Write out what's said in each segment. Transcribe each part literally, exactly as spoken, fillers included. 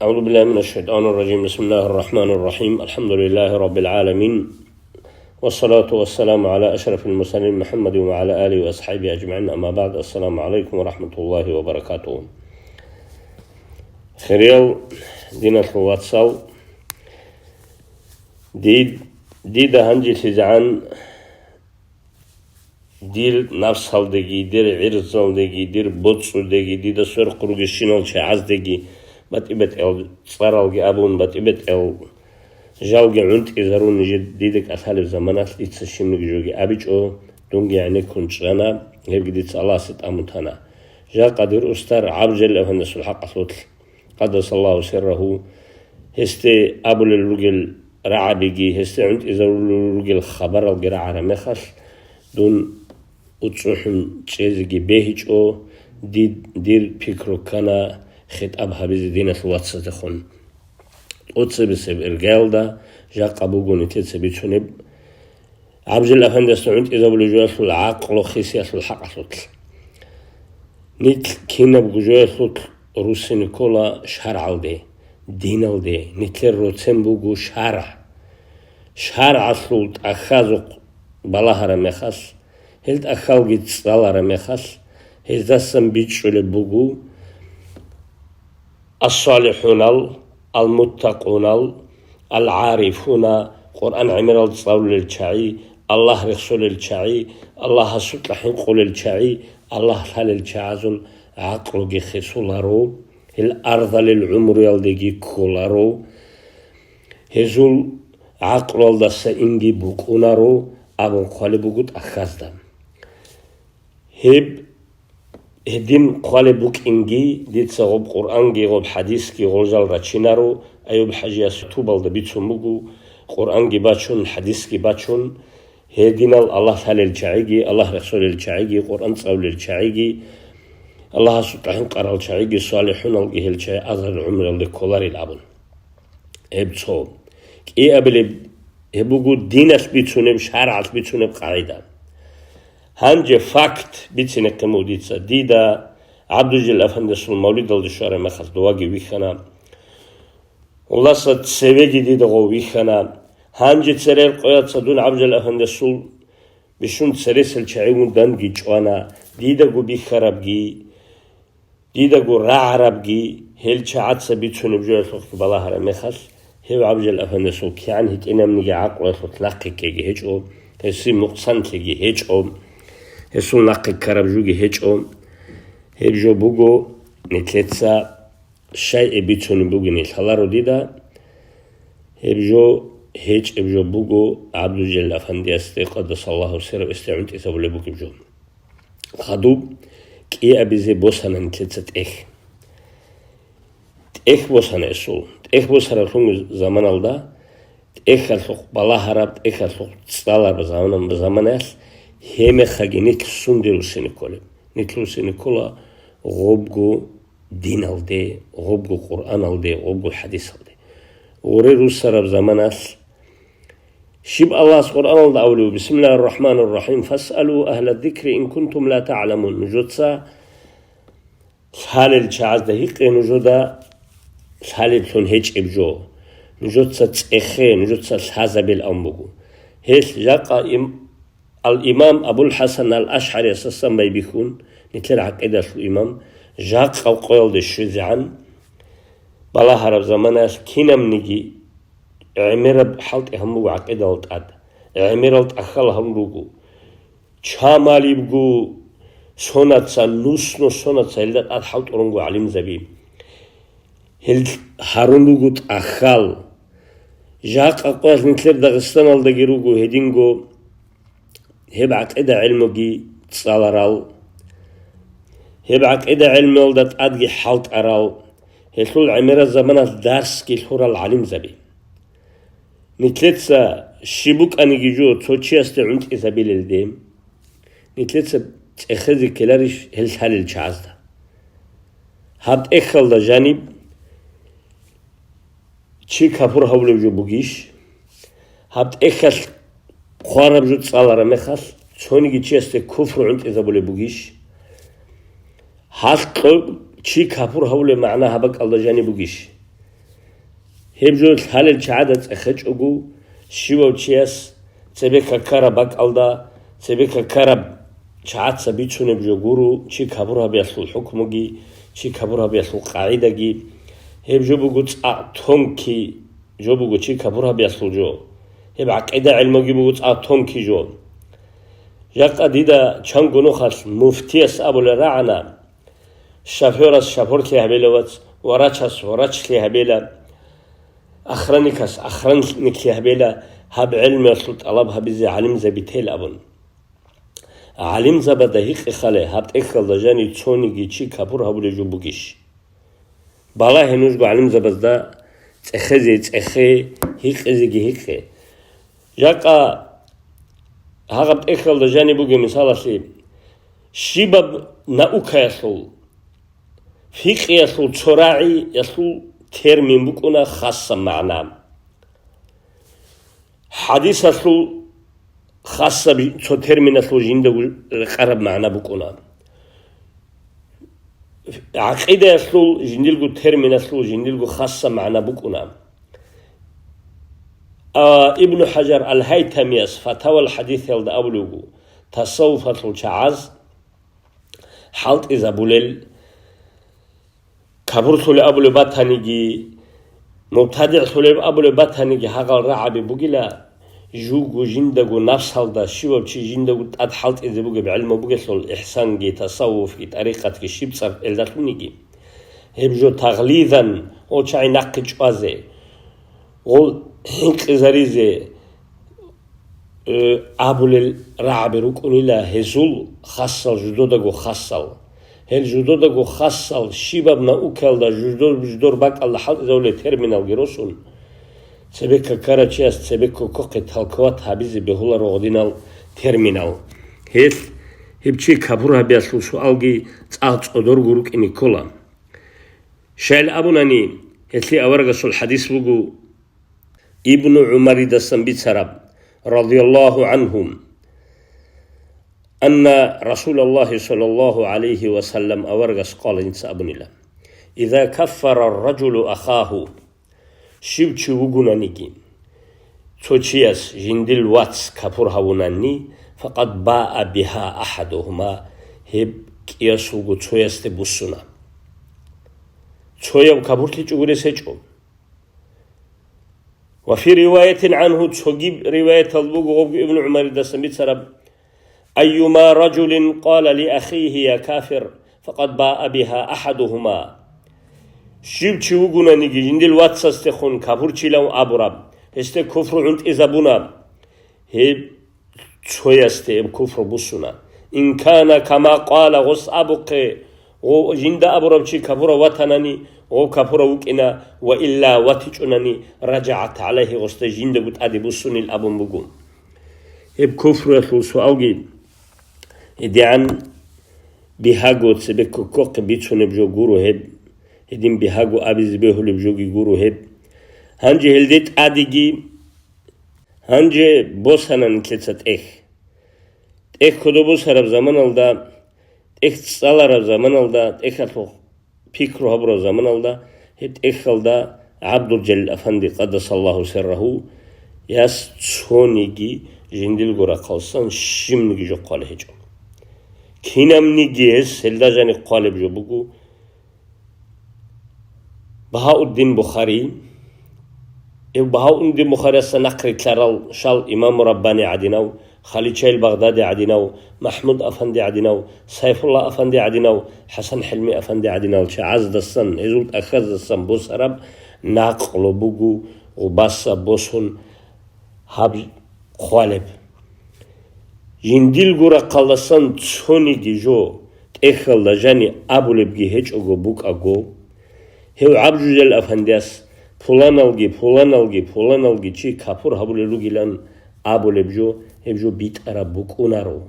أعوذ بالله من الشيطان الرجيم. بسم الله الرحمن الرحيم. الحمد لله رب العالمين. والصلاة والسلام على أشرف المرسلين محمد وعلى آله وأصحابه أجمعين. أما بعد. السلام عليكم ورحمة الله وبركاته. Хириял диналъул вацал, дид-, дида гьанжелъизегӀан дир напсалдеги, дир гӀирзалдеги, дир боцӀудеги, дида сверухъ ругещинал чагӀаздеги, батӀи-батӀиял цӀаралги абун, батӀи-батӀиял жалги гӀунтӀизарун нижер дида кӀалъалеб заманалъ дица щибниги жоги абичӀо, дунги гӀенеккун чӀана, гьебги дица Аллагьасе тӀамун тана. Жакъа дир устар ГӀабдулжалил афандиясул хӀакъалъулъ, къаддасаллагьу сиррагьу, гьесде абулел ругел рагӀабиги, гьесде гӀунтӀизарулел ругел хабаралги рагӀараб мехалъ, дун уцӀцӀухӀун чӀезеги бегьичӀо, дид-, дир пикру ккана хитӀаб гьабизе диналъул вацаздехун. ТӀоцебесеб иргаялда жакъа буго нилъеца бицунеб ГӀабдулжалил афандиясда гӀунтӀизабулеб жоялъул гӀакълу хисиялъул хӀакъалъулъ. Нилъ кинабго жоялъулъ руссине ккола шаргӀалде, диналде, нилъер роцен буго шаргӀ. ШаргӀалъул тӀахьазухъ балагьараб мехалъ, гьел тӀахьалги цӀалараб мехалъ, гьездасан бичӀчӀулеб буго ас-салихӀунал, ал-муттакъунал, ал-гӀарифуна, Къуръан гӀемерал цӀалулел чагӀи, Аллагь рехсолел чагӀи, Аллагьасукьа хӀинкъулел чагӀи, Аллагь лъалел чагӀазул гӀакълуги хисуларо, гьел арзалил гӀумруялдеги кколаро, гьезул гӀакълуялдаса инги букӀунаро абун хъвалеб буго тӀахьазда. Гьеб гьедин хъвалеб букӀинги, дица гъоб Къуръанги гъоб хӀадисги гъолжал рачинаро, Аюб-хӀажияс ютубалда бицун буго, Къуръанги бачун, хӀадисги бачун, гьединал Аллагь лъалел чагӀиги, Аллагь рехсолел чагӀиги, Къуръан цӀалулел чагӀиги, Аллагьасукьа хӀинкъарал чагӀиги, салихӀуналги гьел чагӀи арзал гӀумруялде кколарил абун. Гьеб цо. КӀиабилеб гьеб буго диналъ бицунеб, шаргӀалъ бицунеб къагӀида. Гьанже факт бицинехъин буго дица. Дида ГӀабдулжалил афандиясул мавлидалде щвараб мехалъ дувагив вихьана. Гьелдаса цевеги дида гъов вихьана. Гьанже церер къояца дун ГӀабдулжалил афандиясул бищун цересел чагӀи вугони данде чӀвана. Дидаго бихьарабги, дидаго рагӀарабги, гьел чагӀаца бицунеб жоялъухъги балагьараб мехалъ, гьев ГӀабдулжалил афандиясул кигӀан гьитӀинабниги гӀакълуялъулъ нахъе ккеги гьечӀо, гьесие мукъсанлъиги гьечӀо, гьесул нахъе ккараб жуги гьечӀо. Гьеб жо буго, нилъеца щайгӀи бицунеб бугин лъаларо дида. Гьеб жо гьечӀеб жо буго, ГӀабдулжалил афандиясде, къаддасаллагьу сиррагьу, гьесде гӀунтӀизабулеб бугеб жо. Хадуб кӀиабизе босана нилъеца тӀехь. ТӀехь босана гьесул. ТӀехь босаралъун заманалда, тӀехьалъухъ балагьараб, тӀехьалъухъ цӀалараб заман-, заманаялъ гьеб мехалъги нилъ сунде руссине кколеб? Нилъ руссине ккола гъобго диналде, гъобго Къуръаналде, гъобго хӀадисалде. Гъуре руссараб заманалъ щиб Аллагьас Къуръаналда абулеб: «Бисмиллагьир рахӀманир рахӀим, фасъалу агьла зикри ин кунтум ла тагӀламун». Нужеца лъалел чагӀазда гьикъе, нужеда лъалеблъун гьечӀеб жо. Нужеца цӀехе, нужеца лъазабе абун буго. Гьелъ жакъа им-, Ал-Имам Абул-ХӀасан ал-АшгӀариясасан байбихьун, нилъер гӀакъидалъул имам, жакъа къоялде щвезегӀан балагьараб заманаялъ кинабниги гӀемераб хӀалтӀи гьабун буго гӀакъидалда тӀад, гӀемерал тӀахьал гьабун руго. Чамалибго сонаца, нус-нус сонаца гьелда тӀад хӀалтӀуларо гӀалимзаби. Гьел гьарун руго тӀахьал. Жакъа къоялъ нилъер Дагъистаналдаги руго гьединго гьеб гӀакъида гӀелмуги цӀаларал, гьеб гӀакъида гӀелмуялда тӀадги хӀалтӀарал, гьелъул гӀемерал заманалъ дарсги лъурал гӀалимзаби. Нилъеца щиб букӀаниги жо цо чиясде гӀунтӀизабилелде, нилъеца цӀехезе ккеларищ гьел лъалел чагӀазда? Гьаб тӀехьалда жаниб чи капур гьавулев жо бугищ? Гьаб тӀехьалъ хъвараб жо цӀалараб мехалъ, цониги чиясде куфру гӀунтӀизабулеб бугищ? Гьалъ кьо-, чи капур гьавулеб магӀна гьаб бакӀалда жаниб бугищ? Гьеб жо лъалел чагӀада цӀехечӀого, щивав чияс цебе какараб бакӀалда, цебе какараб чагӀаца бицунеб жо гуро, чи капур гьабиялъул хӀукмуги, чи капур гьабиялъул къагӀидаги. Гьеб жо буго цӀакъ тонкий жо буго, чи капур гьабиялъул жо. Гьеб гӀакъида гӀелмуги буго цӀакъ тонкий жо. Жакъа дида чанго нухалъ муфтияс абулел рагӀана: шофёрас шофёрлъи гьабила вац, врачас врачлъи гьабила, охранникас охранниклъи гьабила, гьаб гӀелмуялъул тӀалаб гьабизе гӀалимзаби тел абун. ГӀалимзабада гьикъе хъале, гьаб тӀехьалда жанив цониги чи капур гьабулев жо бугищ? Балагье нужго гӀалимзабазда цӀехезе цӀехе, гьикъизеги гьикъе. Жакъа гьагъаб тӀехьалда жаниб бугеб мисалалъе, щибаб наукаялъул, фикъиялъул цо рагӀиялъул термин букӀуна хасаб магӀна. ХӀадисалъул хасаб цо терминалъул жиндаго рекъараб магӀна букӀуна. ГӀакъидаялъул жиндирго терминалъул жиндирго хасаб магӀна букӀуна. А, Ибну ХӀажар Ал-Гьайтамияс Фатавал ХӀадисиялда абулев вуго, тасаввуфалъул чагӀаз хӀалтӀизабулел, капурлъулеб абулеб батаниги, мубтадигӀлъулеб абулеб батаниги гьагъал рагӀаби бугила, жуго жиндаго напсалда щивав чи жиндаго тӀад хӀалтӀизе бугеб гӀелму бугелъул, ихсанги, тасаввуфги, тӀарикъатги щиб цӀар элдалъуниги. Гьеб жо тагълизан, гъо чагӀи нахъе чӀвазе, гъо хӀинкъизаризе, э, абулел рагӀаби рукӀунила гьезул хасал, жудодаго хасал. Гьел жудодаго хасал щибаб наукаялда жудор-, жудор бакӀалда хӀалтӀизабулел терминалги росун, цебе какарав чияс цебе кокохъе талкават гьабизе бегьуларо гъодинал терминал. Гьелъ гьеб чи капур гьабиялъул суалги цӀакъ цӀодорго рукӀине ккола. Щайил абунани, гьелъие аварагасул хӀадис буго, Ибну ГӀумаридасан бицараб, радияллагьу гӀангьу, анна Расулаллагьи саллаллагьу гӀалайгьи ва саллам аварагас къала, жинца абунила: «Иза каффара ар-ражулу ахагьу», щив чи вугонаниги, цо чияс жиндил вац капур гьавунанни, «факъад баа бигьа ахӀадугьума», гьеб кӀияс вуго цоясде буссуна. Цояв капурлъичӀого рес гьечӀо. Ва фи риваятин гӀангьу, цоги риваятал буго гъобги Ибну ГӀумаридасан бицараб: «Айюма ражулин къала ли ахихи я кафир, факъад баа бигьа ахӀадугьума». Щив чи вугонаниги, жиндил вацасдехун капурчилав абураб, гьесде куфру гӀунтӀизабуна, гьеб цоясде гьеб куфру буссуна. Ин кана кама къала, гъос абухъе, гъов жинда абурав чи капурав ватанани, гъов капурав вукӀина, ва илла ватичӀунани, ражагӀат гӀалайгьи, гъосда жиндаго тӀаде буссунил абун буго. Гьеб куфруялъул суалги гьедигӀан бигьаго цебе кокохъе бицунеб жо гуро гьеб, гьедин бигьаго абизе бегьулеб жоги гуро гьеб. Гьанже гьелде тӀадеги Гьанже босана нилъеца тӀехь. ТӀехь кодобе босараб заманалда, тӀехь цӀалараб заманалда, тӀехьалъухъ пикру гьабураб заманалда, гьеб тӀехьалда ГӀабдулжалил афанди, къаддасаллагьу сиррагьу, яс цониги жиндилго рахъалсан щибниги жо хъвалеб гьечӀо. Кинабниги гьес гьелда жаниб хъвалеб жо буго, Багьауддин Бухари. Гьев Багьауддин Бухариясда нахърилълъарал щал имаму Раббани гӀадинав, Халичаил Багъдади гӀадинав, МахӀмуд Афанди гӀадинав, Сайфулла Афанди гӀадинав, ХӀасан ХӀилми Афанди гӀадинал чагӀаздасан, гьезул тӀахьаздасан босараб накълу буго, гъубаса босун гьаб хъвалеб. Жиндилго рахъалдасан цониги жо тӀехьалда жани абулебги гьечӀого букӀаго, гьев ГӀабдулжалил афандияс пуланалги, пуланалги, пуланалги чи капур гьабулел ругилан абулеб жо, гьеб жо битӀараб букӀунаро.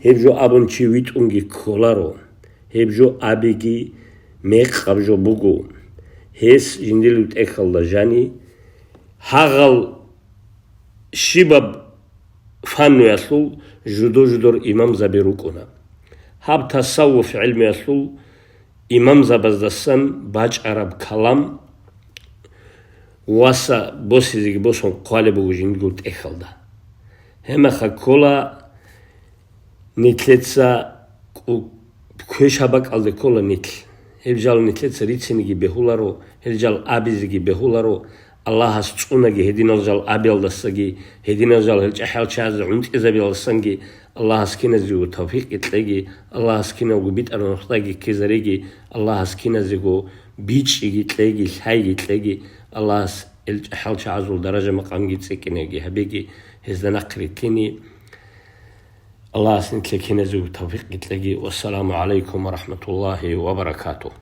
Гьеб жо абун чи витӀунги кколаро. Гьеб жо абиги мекъаб жо буго. Гьес жиндилго тӀехьалда жани гьагъал щибаб фаннуялъул жудо-жудор имамзаби рукӀуна. Гьаб тасаввуф гӀилмуялъул имамзабаздасан бачӀараб калам васа босизеги босун хъвалеб буго жиндирго тӀехьалда. Гьебмехалъ ккола нилъеца кӀу-, квеш гьаб бакӀалде ккола нилъ. Гьеб жал нилъеца рицинеги бегьуларо, гьел жал абизеги бегьуларо, Аллагьас цӀунаги гьединал жал абиялдасаги, гьединал жал гьел чӀахӀиял чагӀазда гӀунтӀизабиялдасанги, Аллагьас киназего тавфикъги кьеги, Аллагьас киналго битӀараб нухдаги ккезареги, Аллагьас киназего бичӀчӀиги кьеги, лъайги кьеги, Аллагьас гьел чӀахӀиял чагӀазул даража-макъамги цӀикӀкӀинеги гьабеги, гьезда нахъ рилълъине. Аллагьас нилъее киназего тавфикъги кьеги. Вассаламу гӀалайкум ва рахӀматуллагьи ва баракатугь.